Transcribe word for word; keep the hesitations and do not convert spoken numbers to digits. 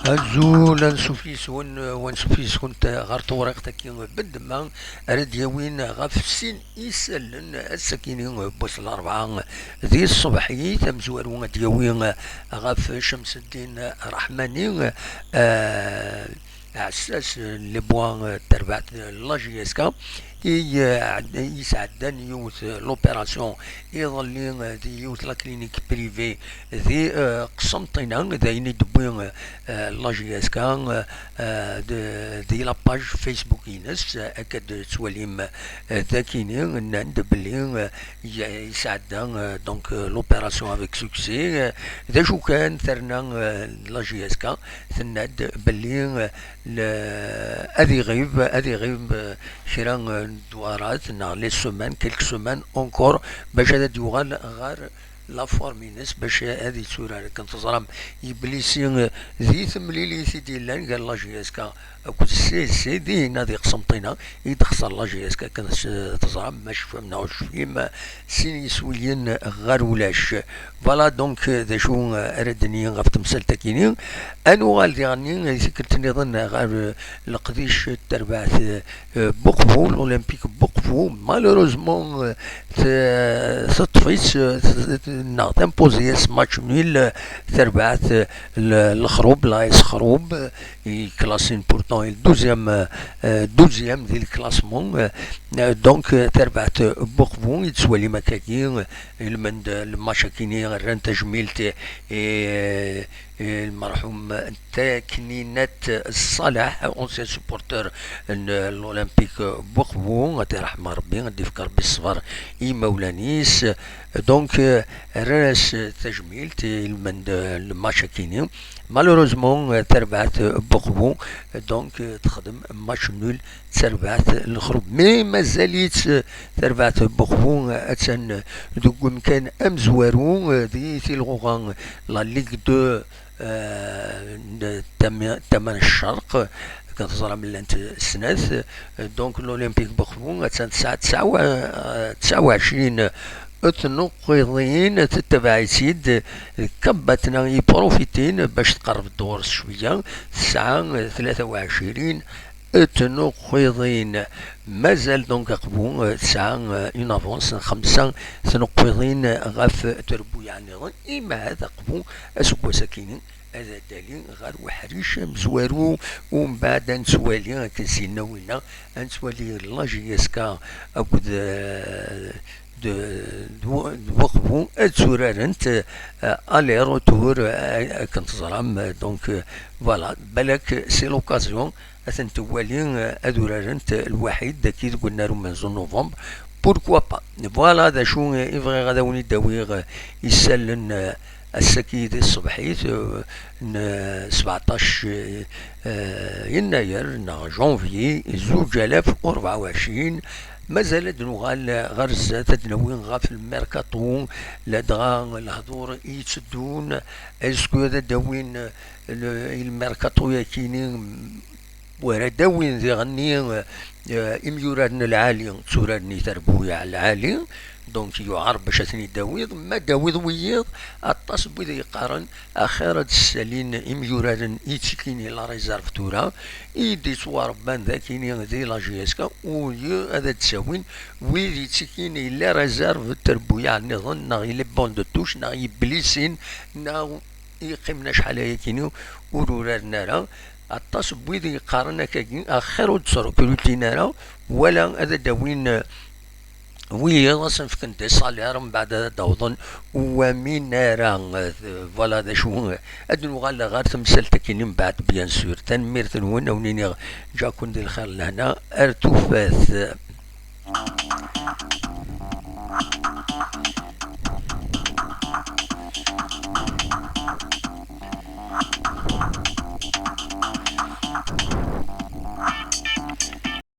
Azul, ansuf yis-wen, wansuf yis-went ɣer tewriqt-agi n ddemma ara d-yawin ɣef sin isallen ass-akini n wass n larebɛa di ṣṣbeḥ, tamezwarut ad d-yawi ɣef Camseddin Raḥmani, eh, aɛessas n les bois, eh, terbaɛt n la J S K, i, eh, i yesɛeddan yiwet, eh, l'opération iḍelli, eh, di yiwet la clinique privée di, eh, Qsenṭina, d ayen i d-tewwi, eh, la J S K, eh, eh, d-, di la page Facebook-ines, eh, akka d-tettwalim, eh, d akini, nnan-d belli, eh, y-, yesɛedda, eh, donc, eh, l'opération avec succès. Eh, d acu kan, terna, eh, la J S K tenna-d belli, eh, le-, ad iɣib, ad iɣib, eh, kra, eh, n ddwarat neɣ les semaines, quelques semaines encore, bac ad d-yuɣal ɣer la forme-ines, bac ad itturar. Akken teẓram, Iblisi, eh, di temlilit i d-yellan gar la J S K akked C S C, dihin ad iqsem ṭina i d-texṣer la J S K, akken s-, teẓram, ma tecfam neɣ ur tecfim, sin yiswiyen ɣer ulac. Voilà, donc, eh, d acu, eh, ara d-nini ɣef temsalt-akini. Ad nuɣal diɣenni i tikkelt nniḍen ɣer, eh, leqdic n terbaɛt, eh, eh, Buqbu, l'Olympique Buqbu, malheureusement, eh, t-, teṭṭef-itt, eh, t-, t-, neɣ timpozi-as match nul, eh, terbaɛt, eh, l-, Lexrub, l'A S Xrub, eh, i classé pourtant i douzième, eh, douzième di le classement, eh, eh, donc, eh, terbaɛt, eh, Buqbu, i tettwalim akkagi, eh, ilmend, eh, le match-akini, rran tajmilt, eh, eh, lmerḥum Takninat Ṣaleḥ, ancien supporter n l'Olympique Buqbu, ad t-iṛḥem Ṛebbi, ad d-ifk Ṛebbi ṣṣber i imawlan-is. Donc, eh, rran-as tajmilt i lmend n le match-akini. Malheureusement, eh, terbaɛt Buqbu, donc, eh, texdem match nul d terbaɛt Lexrub. Mais mazal-itt, eh, terbaɛt Buqbu, eh, attan deg umkan amezwaru, eh, di tilɣuɣa la Ligue deux, eh, n tama-, tama n ccerq, akken teẓram llant snat. Eh, donc l'Olympique Buqbu attan tesɛa tesɛa wa-, eh, tesɛa u ɛecrin tnuqqiḍin, tettabaɛ-itt-id Kabatna, iprofitin bac tqerreb-d ɣur-s cwiya, tesɛa, eh, tlata u ɛecrin tnuqqiḍin. Mazal donc Aqbu, eh, tesɛa, eh, une avance n xemsa tnuqqiḍin ɣef trebbuyaɛ nniḍen. Imɛad Aqbu aseggas-akini ad d-ali ɣer uḥric amezwaru, umbeɛd ad nettwali akken s-yenna winna, ad nettwali la J S K akked, eh, d, d, d Weqbu ad tturarent, eh, aller-retour, eh, akken teẓram, eh, donc, eh, voilà, balak c'est l'occasion ad tent-nwali, eh, ad urarent, eh, lwaḥid dagi deg unnar umenzu n novembre, pourquoi pas. Voilà d acu, eh, i bɣiɣ ad awen-id-awiɣ, eh, isallen, eh, ass-agi di tṣebḥit, eh, n, eh, sbeɛṭac, eh, eh, yennayer neɣ janvier zuǧ alaf u rebɛa u ɛecrin. Mazal ad nuɣal ɣer zdat, ad d-nawi ɣef lmerkaṭu, ladɣa lehdur i yetteddun, est-ce que ad d-awin, eh, le, i lmerkaṭu-yakini, wara d-awin diɣenni, eh, imyuraren lɛali, tturaren i terbuyaɛ lɛali, donc yuɛer bac ad ten-id-tawiḍ, ma d-tawiḍ wiyiḍ, aṭas n wid yeqqaren axir ad ssalin imyuraren i ttikini la réserve tura, i d-ittwarebban d akini di la J S K, au lieu ad d-ttawin wid yettikini les réserves n terbuyaɛ nniḍen, neɣ i les bancs de touche, neɣ i Iblisen, neɣ i yeqqimen acḥal ayakini ur uraren ara. Aṭas n wid yeqqaren akkagi, axir ur d-ttrekrutin ara, wala ad d-awin, eh, wiyiḍ, ad sen-fken des salaires, mbeɛd ad d-awḍen ur wamin ara. Eh, voilà d acu. Ad nuɣal ɣer temsalt-akini mbeɛd, bien sûr. Tanemmirt-nwen, ad wen-iniɣ ǧǧaken di lxir lehna, ar tufat.